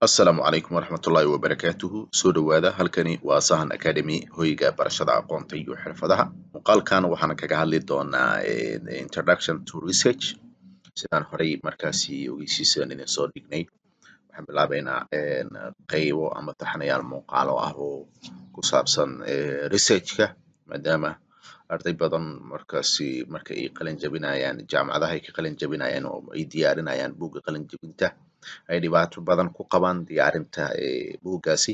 Asalaamu calaykum waraxmatullaahi wabarakaatuhu. Soo dhowaada, halkani waa Sahan Academy, hoyga barashada aqoonta iyo xirfadaha. Muuqaalkan waxaan kaga hadli doonaa introduction to research. Sidaan horey markaasi ogeysiisan idin soo dhignay, waxaan bilaabeynaa qeybo ama taxanayaal muuqaalo ah oo ku saabsan researchka, maadaama arday badan markaasi marka ay qalin jabinayaan jaamacadaha ay ka qalin jabinayaan oo ay diyaarinayaan buugga qalin jabinta ay dhibaato badan ku qabaan diyaarinta buuggaasi.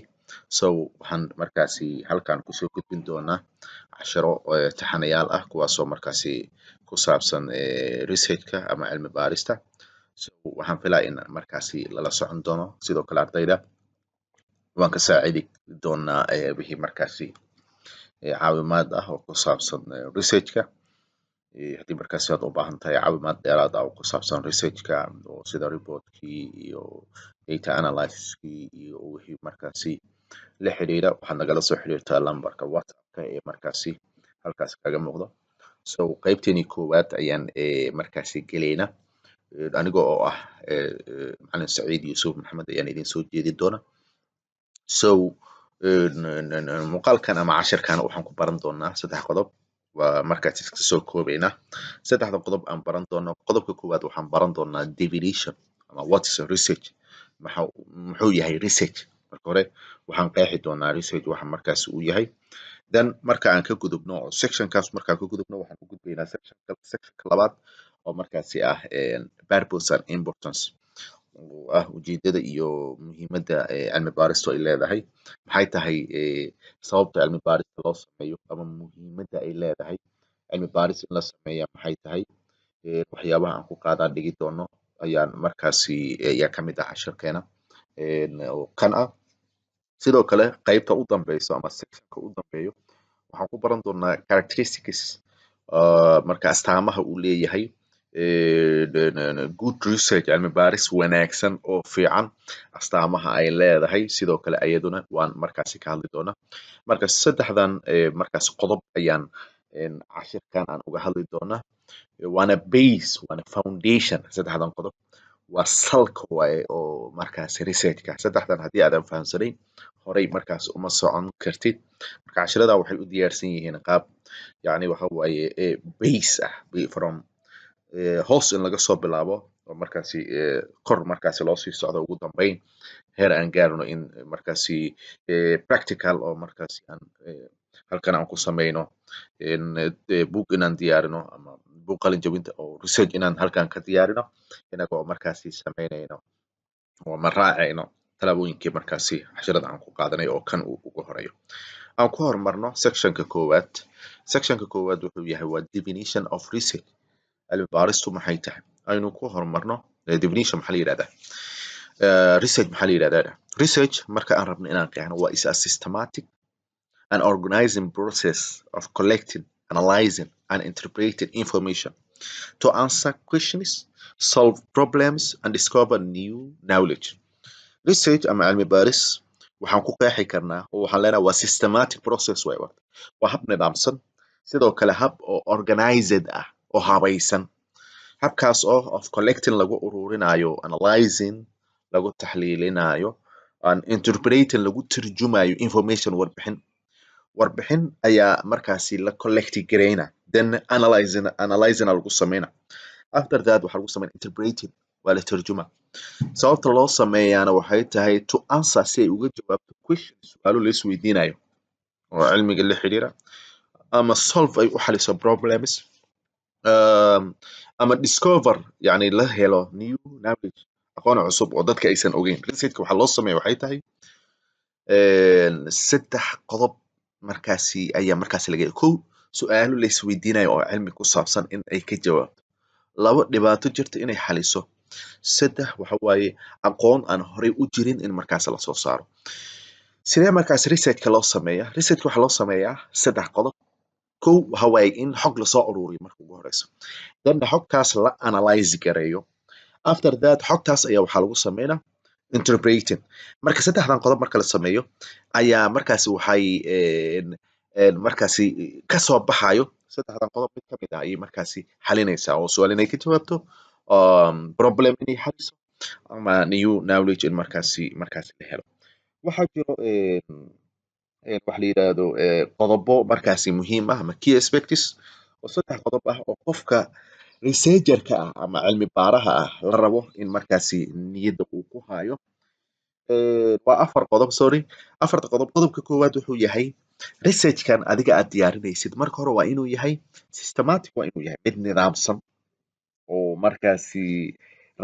So waxaan markaasi halkan kusoo gudbin doonaa casharo taxanayaal ah, kuwaasoo markaasi ku saabsan researchka ama cilmi baarista. So waxaan filaa in markaasi lala socon doono. Sidoo kale ardayda waan ka saacidi doonaa wixii markaasi caawimaad ah oo ku saabsan researchka. Haddii markaasi aad u baahan tahay caawimaad dheeraad ah oo ku saabsan researchka, oo sida reportkii iyo data analysiskii iyo wixii markaasi la xiriira, waxaad nagala soo xiriirtaa lambarka WhatsAppka ee markaasi halkaas kaga muuqdo. So qaybteeni koowaad ayaan markaasi gelaynaa. Aniga oo ah Macalin Saciid Yuusuf Maxamed ayaan idin soo jeedin doona. So muuqaalkan ama cashirkan waxaan ku baran doonaa saddex qodob. Waa markaas iska soo koobaynaa saddexda qodob aan baran doono. Qodobka koowaad waxaan baran doonaa definition ama what is a research, maxa muxuu yahay research. Marka hore waxaan qeexi doonaa research waxa markaasi uu yahay. Then marka aan ka gudubno oo sectionkaas markaan ka gudubno, waxaan u gudbaynaa sectionka labaad oo markaasi ah purpose and importance, oo ah ujeedada iyo muhiimadda cilmi baaristu ay leedahay. Maxay tahay sababta cilmi baarista loo sameeyo ama muhiimadda ay leedahay cilmi baaris in la sameeya maxay tahay? Waxyaabaha aan ku qaadaan dhigi doono ayaan markaasi ayaa kamid ah cashirkeena oo kan ah. Sidoo kale qaybta u dambeyso ama sectionka u dambeeyo waxaan ku baran doonaa characteristics, marka astaamaha uu leeyahay good research, cilmi baaris wanaagsan oo fiican astaamaha ay leedahay. Sidoo kale ayaduna waan markaasi ka hadli doonaa. Marka saddexdan markaas qodob ayaan cashirkan aan uga hadli doonaa, waana base, waana foundation. Saddexdan qodob waa salka waaye oo markaasi researchka. Saddexdan haddii aadan fahamsanayn, horay markaas uma socon kartid. Marka cashirada waxay u diyaarsan yihiin qaab, yacni waxa waaye, base ah, from hoos in laga soo bilaabo oo markaasi kor markaasi loo sii socdo, ugu dambeyn heer aan gaarno in markaasi practical oo markaasi aan halkan aan ku sameyno book inaan diyaarino ama book qalin jabinta oo research inaan halkan ka diyaarino, inagoo markaasi sameynayno oo ma raacayno talaabooyinkii markaasi cashirada aan ku qaadanay oo kan uu ugu horeeyo. Aan ku horumarno sectionka koowaad. Sectionka koowaad wuxuu yahay waa definition of research, cilmi baaristu maxay tahay. Aynu ku horumarno definition. Maxaa la yidhahdaa research? Maxaa la yidhahdaa research? Marka aan rabno inaan qeexno, waa is a systematic and organizing process of collecting, analyzing and interpreting information to answer questions, solve problems and discover new knowledge. Research ama cilmi baaris waxaan ku qeexi karnaa oo waxaan leenahay waa systematic process waay, waa hab nidaamsan, sidoo kale hab oo organized ah oo habaysan, habkaas oo of collecting lagu ururinayo, analyzing lagu taxliilinayo, and interpreting lagu turjumayo, information warbixin. Warbixin ayaa markaasi la collect gareyna, then analyzing lagu sameyna. After that waxaa lagu sameynaa interpreting, waa la turjuma. Sababta loo sameeyaana waxay tahay to answer, si ay uga jawaabto, question, su-aalo la isweydiinayo oo cilmiga la xiriira, ama solve, ay u xaliso, problems, ama discover, yani la helo, new knowledge, aqoon cusub oo dadka aysan ogeyn. Researchka waxaa loo sameeya waxay tahay saddex qodob markaasi ayaa markaasi laga: kow, su-aalo la isweydiinayo oo cilmi ku saabsan in ay ka jawaabto; labo, dhibaato jirta inay xaliso; saddex, waxa waaye aqoon aan horey u jirin in markaas lasoo saaro. Sidee markaas researchka loo sameeyaa? Researchka waxaa loo sameeyaa saddex qodob. Kow, waxa waaye in xog lasoo ururiyo marka ugu horeyso, then xogtaas la analyze gareeyo. After that xogtaas ayaa waxaa lagu sameynaa interpreting. Marka saddexdan qodob marka la sameeyo ayaa markaasi waxay markaasi kasoo baxayo saddexdan qodob mid kamid ah ayay markaasi xalinaysaa, oo su-aal inay ka jawaabto, problem inay xaliso. ama new knowledge in markaasi la helo. Waxaa jiro waxa la yiraahdo qodobo markaasi muhiim ah ama key aspects oo saddex qodob ah oo qofka researcherka ah ama cilmi baaraha ah la rabo in markaasi niyadda uu ku hayo. Waa afar qodob, sorry, afarta qodob. Qodobka koowaad wuxuu yahay: researchkan adiga aad diyaarinaysid marka hore waa inuu yahay systematic, waa inuu yahay mid nidaamsan oo markaasi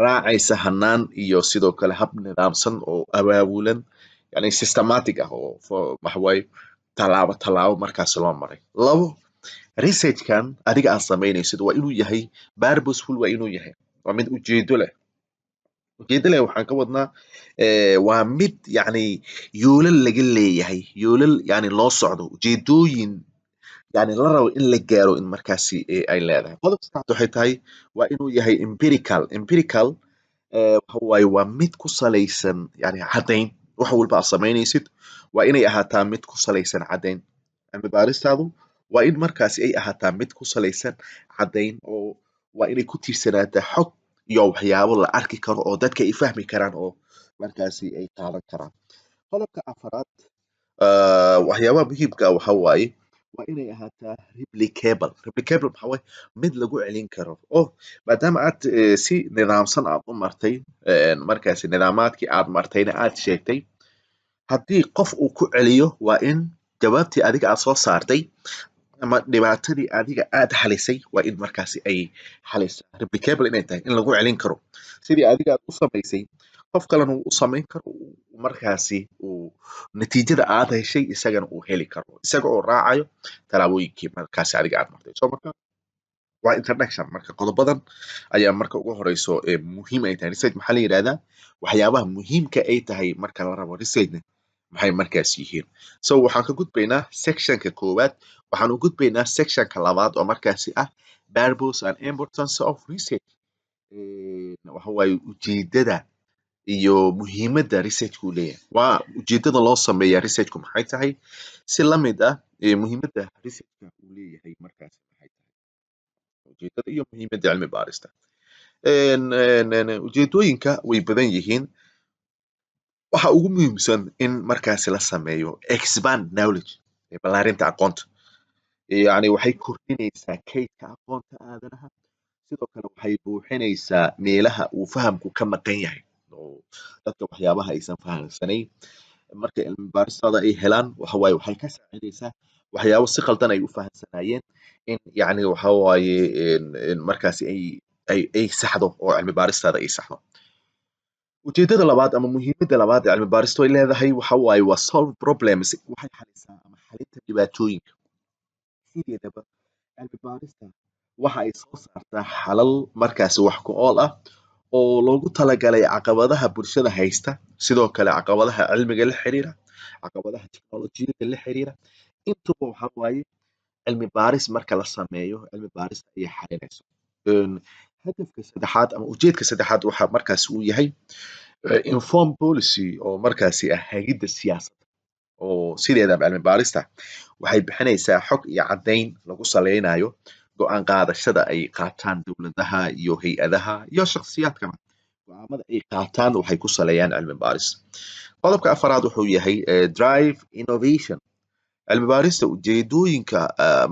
raacaysa hanaan iyo sidoo kale hab nidaamsan oo abaabulan, yani systematic ah, oo waxa waaye tallaabo tallaabo markaasi loo maray. Labo, researchkan adiga aad samaynaysid waa inuu yahay purposeful, waa inuu yahay waa mid ujeedo leh. Ujeedo leh waxaan ka wadnaa waa mid yacni yoolal laga leeyahay, yoolal yani loo socdo, ujeedooyin yani la rabo in la gaaro in markaasi ay leedahay. Qodobka saddexaad waxay tahay waa inuu yahay empirical. Empirical waxa waaye waa mid ku salaysan yani caddayn. Wax walba aad samaynaysid waa inay ahaataa mid ku salaysan caddayn. Cilmi baaristaadu waa in markaasi ay ahaataa mid ku salaysan caddayn, oo waa inay ku tiirsanaataa xog iyo waxyaabo la arki karo oo dadka ay fahmi karaan oo markaasi ay qaadan karaan. Qodobka afaraad, waxyaabaha muhiimka ah waxa waaye waa inay ahaataa replicable. Replicable maxaa waaye? Mid lagu celin karo, oo maadaama aad si nidaamsan aad u martay, markaasi nidaamaadkii aad martayna aad sheegtay, haddii qof uu ku celiyo waa in jawaabtii adiga aad soo saartay ama dhibaatadii adiga aad xalisay waa in markaasi ay xalisaa. Replicable inay tahay, in lagu celin karo sidii adiga aad u samaysay, qof kalena uu u samayn karo, markaasi uu natiijada aad heshay isagana uu heli karo, isaga oo raacayo tallaabooyinkii markaasi adiga aad martay. So marka waa introduction. Marka qodobadan ayaa marka ugu horeyso ee muhiim ay tahay. Research maxaa la yidhahdaa? Waxyaabaha muhiimka ay tahay marka la rabo researchna maxay markaas yihiin? So waxaan ka gudbaynaa sectionka koowaad, waxaan u gudbaynaa sectionka labaad oo markaasi ah purpose and importance of research. Waxa waaye ujeedada iyo muhiimadda researchku uu leeyahay. Waa ujeedada loo sameeya researchku maxay tahay? Si la mid ah muhiimadda researchka uu leeyahay markaasi maxay tahay? Ujeedada iyo muhiimadda cilmi baarista. Ujeedooyinka way badan yihiin. Waxa ugu muhiimsan in markaasi la sameeyo expand knowledge, ballaarinta aqoonta. Yacni waxay kordhinaysaa kaydka aqoonta aadanaha. Sidoo kale waxay buuxinaysaa meelaha uu fahamku ka maqan yahay, oo dadka waxyaabaha aysan fahamsanayn marka cilmi baaristaada ay helaan, waxa waaye waxay ka saacidaysaa waxyaabo si khaldan ay u fahamsanaayeen in yacni waxa waaye in markaasi ay saxdo oo cilmi baaristaada ay saxdo. Ujeedada labaad ama muhiimadda labaad ee cilmi baaristu ay leedahay waxa waaye waa solve problems, waxay xalisaa ama xalinta dhibaatooyinka. Sideedaba cilmi baarista waxa ay soo saartaa xalal markaasi wax ku ool ah oo loogu talagalay caqabadaha bulshada haysta, sidoo kale caqabadaha cilmiga la xiriira, caqabadaha tiknoolajiyada la xiriira. Intuba waxa waaye cilmi baaris marka la sameeyo, cilmi baaris ayay xalinayso. Hadafka saddexaad ama ujeedka saddexaad waxa markaasi uu yahay inform policy, oo markaasi ah hagidda siyaasadda, oo sideedaba cilmi baarista waxay bixinaysaa xog iyo caddayn lagu saleynayo go'aan qaadashada ay qaataan dowladaha iyo hay'adaha iyo shakhsiyaadkaba. Go'aamada ay qaataan waxay ku saleeyaan cilmi baaris. Qodobka afaraad wuxuu yahay drive innovation. Cilmi baarista ujeedooyinka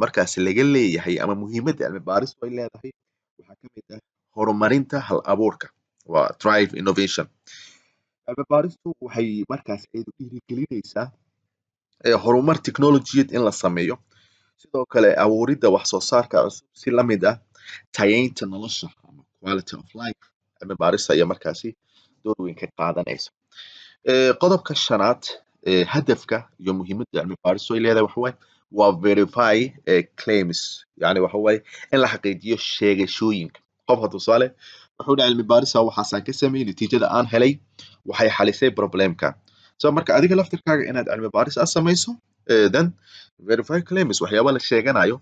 markaasi laga leeyahay ama muhiimadda cilmi baaristu ay leedahay waxaa ka mid ah horumarinta hal abuurka, waa drive innovation. Cilmi baaristu waxay markaas iyadu dhiirigelinaysaa horumar tiknolojiyad in la sameeyo, sidoo kale abuuridda wax soo saarka cusub, si la mid ah tayeynta nolosha ama quality of life. Cilmi baarista ayaa markaasi door weyn ka qaadanaysa. Qodobka shanaad, hadafka iyo muhiimadda cilmi baaristu ay leedahay waxa waaye waa verify claims, yani waxa waaye in la xaqiijiyo sheegashooyinka. Qofka tusaale wuxuu dhahay cilmi baarisa waxaasaan ka sameeyey, natiijada aan helay waxay xalisay problemka. So marka adiga laftirkaaga inaad cilmi baaris aad samayso, then verify claims, waxyaaba la sheeganayo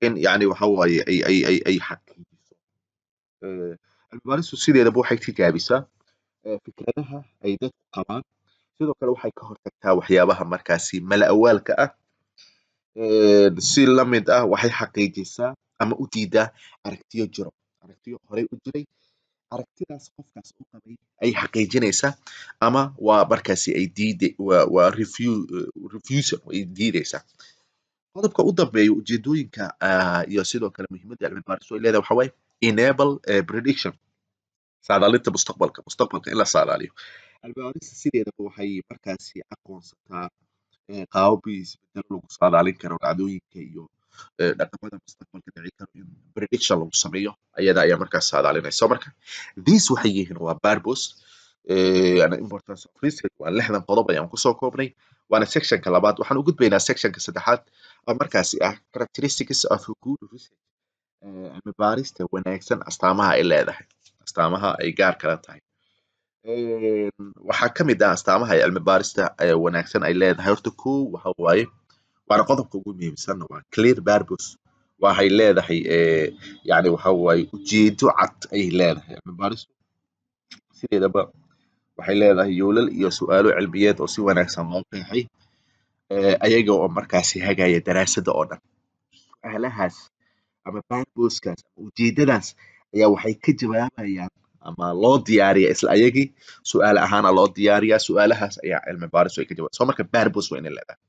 in yani waxa waaye ay xaqiijiso. Cilmi baaristu sideedaba waxay tijaabisaa fikradaha ay dadku qabaan. Sidoo kale waxay ka hortagtaa waxyaabaha markaasi mala awaalka ah. Si la mid ah waxay xaqiijisaa ama u diidaa aragtiyo jiro, aragtiyo horey u jiray. Aragtidaas qofkaas u qabay ay xaqiijinaysaa ama waa markaasi ay diide, waa refusal, ay diideysaa. Qodobka u dambeeya, ujeedooyinka iyo sidoo kale muhiimadda cilmi baaristu ay leedahay, waxa waaye enable prediction, saadaalinta mustaqbalka, mustaqbalka in la saadaaliyo. Cilmi baarista sideedaba waxay markaasi aqoonsataa qaabab iyo isbedelo lagu saadaalin karo dhacdooyinka iyo dhaqamada mustaqbalka dhici karo. In prediction lagu sameeyo ayada ayaa markaas saadaalinaysa. So marka these waxay yihiin waa purpose and importance of research. Waa 60 qodob ayaan kusoo koobnay, waana sectionka labaad. Waxaan u gudbaynaa sectionka saddexaad oo markaasi ah characteristics of good research, cilmi baarista wanaagsan astaamaha ay leedahay, astaamaha ay gaar kala tahay. Waxaa ka mid ah astaamaha ay cilmi baarista wanaagsan ay leedahay, horta kow waxa waaye, waana qodobka ugu muhiimsan, waa clear purpose. Waxay leedahay yani waxa waaye ujeedo cad ayay leedahay. Cilmi baaristu sideedaba waxay leedahay yoolal iyo su'aalo cilmiyeed oo si wanaagsan loo qeexay, ayaga oo markaasi hagaya daraasadda oo dhan. Su'aalahaas ama purpose-kaas ama ujeedadaas ayaa waxay ka jawaabayaan ama loo diyaariya isla ayagii su'aal ahaana loo diyaariyaa. Su'aalahaas ayaa cilmi baaristu ay ka jawaab. So marka purpose waa inay leedahay.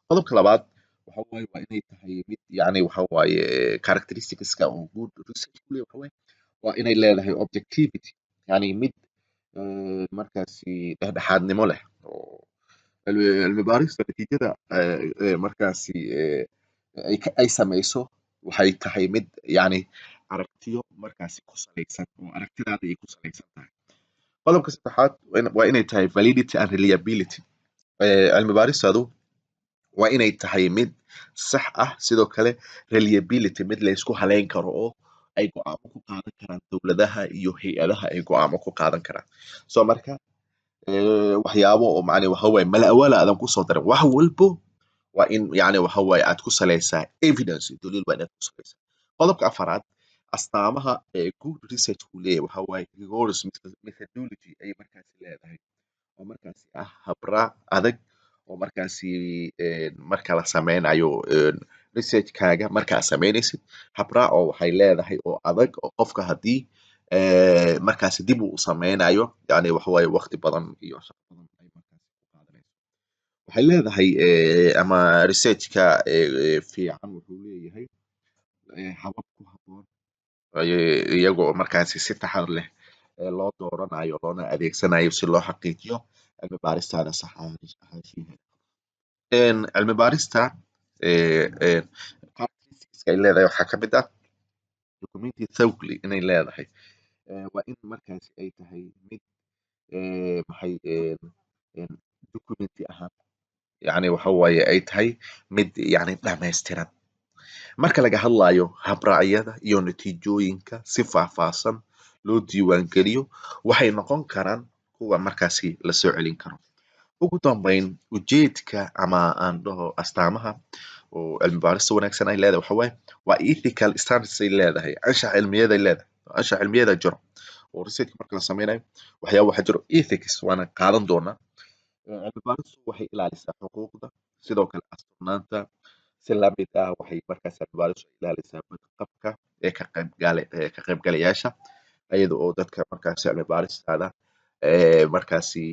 Qodobka labaad waxa waaye waa inay tahay mid, yani waxa waaye characteristicska oo good research ku leeyahay waxa waaye waa inay leedahay objectivity, yani mid markaasi dhexdhexaadnimo leh, oo cilmi baarista natiijada markaasi ay samayso waxay tahay mid yani aragtiyo markaasi ku salaysan, oo aragtidaada ay ku salaysan tahay. Qodobka saddexaad waa inay tahay validity and reliability. Cilmi baaristaadu waa inay tahay mid sax ah, sidoo kale reliability, mid la isku haleyn karo oo ay go'aamo ku qaadan karaan dowladaha iyo hay'adaha ay go'aamo ku qaadan karaan. So marka waxyaabo oo macni waxa waaye mala awaala aadan kusoo darin. Wax walbo waa in yani waxa waaye aad ku salaysaa evidence, daliil waa inaad ku salaysaa. Qodobka afaraad, astaamaha ee good research uu leeyahay, waxa waaye rigorous methodology ayay markaasi leedahay, oo markaasi ah habraac adag oo markaasi marka la sameynayo researchkaaga, marka aad sameynaysid habraac oo waxay leedahay oo adag, oo qofka haddii markaasi dib uu u sameynayo, yani waxa waaye waqti badan iyo shaqo badan ay markaasi ku qaadanayso. Waxay leedahay ama researchka fiican wuxuu leeyahay habab ku habboon iyagoo markaasi si taxadar leh loo dooranayo loona adeegsanayo si loo xaqiijiyo cilmi baaristaada sax ahaanshihiisa. Cilmi baarista characteristics ay leedahay waxaa ka mid ah documented thoroughly inay leedahay. Waa in markaasi ay tahay mid maxay documenti ahaan, yani waxa waaye ay tahay mid yani dhammaystiran marka laga hadlayo habraacyada iyo natiijooyinka si faahfaahsan loo diiwaangeliyo, waxay noqon karaan kuwa markaasi la soo celin karo. Ugu dambeyn, ujeedka ama aan dhaho astaamaha oo cilmi baarista wanaagsan ay leedahay waxa waaye waa ethical standards ay leedahay, anshax cilmiyeed ay leedahay. Anshax cilmiyeed jiro oo research marka la sameynayo waxyaaba waxaa jiro ethics, waana qaadan doonaa. Cilmi baaristu waxay ilaalisaa xuquuqda, sidoo kale asturnaanta. Si lamid ah waxay markaas cilmi baaristu ilaalisaa badqabka ee ka qaybgalayaasha, iyada oo dadka markaasi cilmi baaristaada markaasi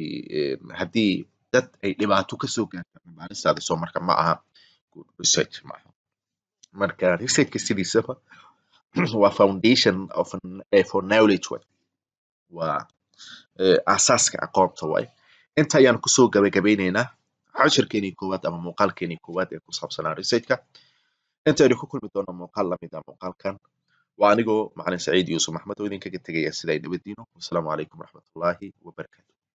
haddii dad ay dhibaato kasoo gaarto cilmi baaristaada, soo marka ma aha good research, ma aha. Marka researchka sidiisaba waa foundation of for knowledge waay, waa aasaaska aqoonta waay. Inta ayaan kusoo gabagabeyneynaa cashirkeenii koowaad ama muuqaalkeenii koowaad ee ku saabsanaa researchka. Intaynu ku kulmi doono muuqaal lamid ah muuqaalkan, waa anigoo Macalin Saciid Yuusuf Maxmed oo idinkaga tegaya siday nabadiino. Wasalaamu calaykum waraxmatullaahi wabarakaatu.